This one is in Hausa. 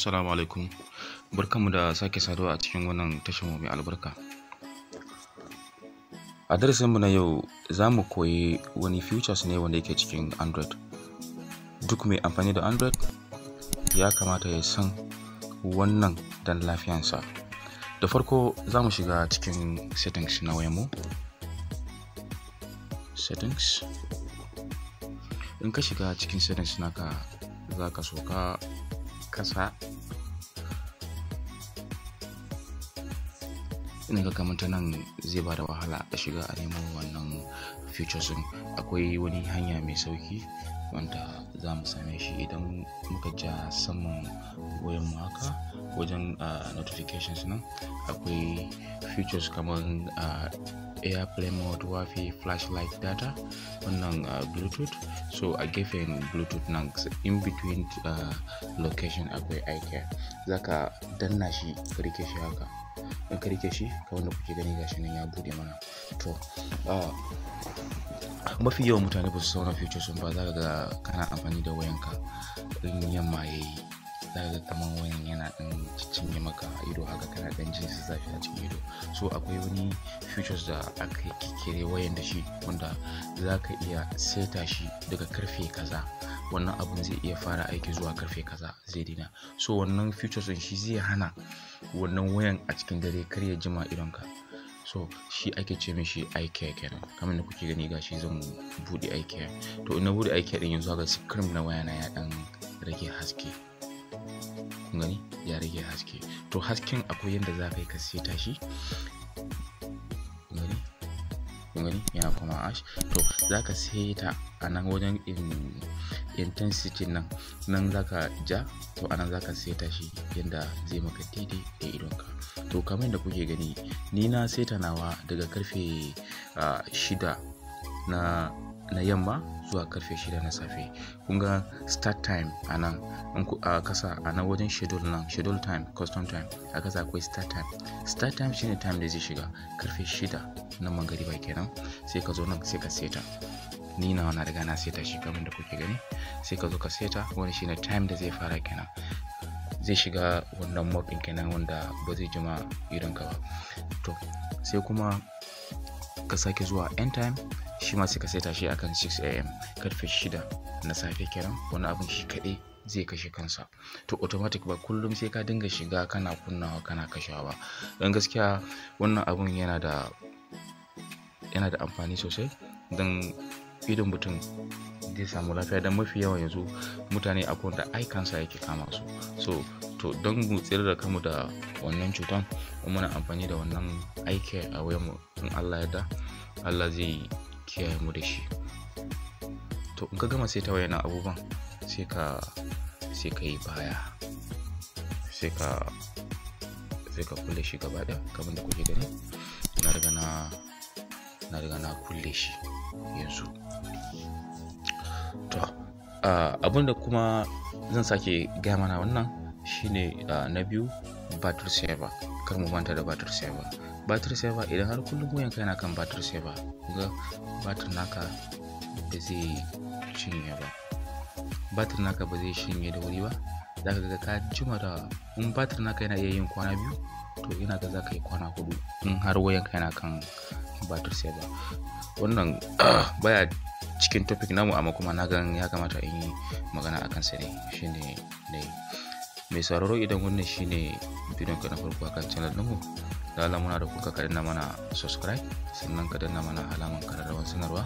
Assalamu alaikum. Barkanmu da sake saduwa a cikin wannan tashar mu mai albarka. A darasinmu na yau za mu koyi wani features ne wanda yake cikin Android. Duk mai amfani da Android ya kamata ya san wannan dan lafiyansa. Da farko za mu shiga cikin settings na wayarmu. Settings. In ka shiga cikin settings naka, za ka sauka kasa. Ina ga kamar ta nan zai bada wahala a shiga a nemo wannan features ɗin. Akwai wani hanya mai sauki wanda za mu same shi idan muka ja saman wayanmu haka wajen notifications nan. Akwai features kamar airplane mode, Wi-Fi, flashlight, data, wannan Bluetooth. So a gefen Bluetooth nan, in between location, akwai iCare. Za ka danna shi ka rike shi haka. In ka rike shi kamar da kuke gani, gashi nan ya bude mana. To, mafi yawan mutane ba su san wannan features ba. Za ka ga kana amfani da wayanka, in yamma yayi za ka ga kamar wayan yana ɗan cinye maka ido haka, kana ɗan jin zafi a cikin ido. So akwai wani features da aka ƙirƙire wayan da shi wanda za ka iya seta shi daga karfe kaza wannan abun zai iya fara aiki, zuwa karfe kaza zai daina. So wannan features ɗin shi zai hana wannan wayan a cikin dare kar ya jima idonka. So shi ake ce mishi iCare kenan. Kamar da kuke gani, gashi zan buɗe iCare. To, in na buɗe iCare ɗin yanzu haka, screen na wayana ya ɗan rage haske. Kun gani, ya rage haske. To, hasken akwai yanda za ka yi ka seta shi. Kun gani, kun gani, yana koma ash. To, za ka seta a nan wajen intensity nan, nan za ka ja. To, a nan za ka seta shi yanda zai maka daidai da idonka. To, kamar yadda kuke gani, ni na seta nawa daga karfe 6 na yamma zuwa karfe 6 na safe. Kun ga start time a nan a kasa, a nan wajen schedule nan, schedule time, custom time, a kasa akwai start time. Start time shine time da zai shiga, karfe 6 na magariba kenan. Sai ka zo nan sai ka seta. Ni nawa na riga na seta shi kamar da kuke gani. Sai ka zo ka seta. Wani shine time da zai fara kenan, zai shiga wannan mode ɗin kenan wanda ba zai jima idonka ba. To, sai kuma ka sake zuwa end time, shi ma sai ka saita shi akan 6 am, karfe 6 na safe kenan. Wani abun shi kaɗai zai kashe kansa. To, automatic, ba kullum sai ka dinga shiga kana kunnawa kana kashewa ba. Don gaskiya wannan abun yana da amfani sosai don idon mutum zai samu lafiya, don mafi yawan yanzu mutane akwai wanda eye cancer yake kama su. So to, don mu tsira da kanmu da wannan cutan, in muna amfani da wannan iCare a wayanmu, in Allah ya yarda, Allah zai kiyaye mu da shi. To, in ka gama saita wayannan abubuwan, sai ka yi baya, sai ka kulle shi gaba ɗaya. Kamar da kuke gani, na riga na kulle shi yanzu. To, abin da kuma zan sake gaya mana wannan shine na biyu, battery saver. Kar mu manta da battery saver. Battery saver, idan har kullum wayanka yana kan battery saver, ga battery naka ba zai cinye ba, battery naka ba zai cinye da wuri ba. Za ka ga ka jima da in battery naka yana iya yin kwana 2, to ina ga za ka yi kwana 4 in har wayanka yana kan battery saver. Wannan baya cikin topic namu, amma kuma na gan ya kamata in yi magana akan sa ne, shine ne. Mai sauraro, idan wannan shine bidiyon ka na farko akan channel ɗinmu, da Allah muna da kuka ka danna mana subscribe, sannan ka danna mana alaman kararrawar sanarwa.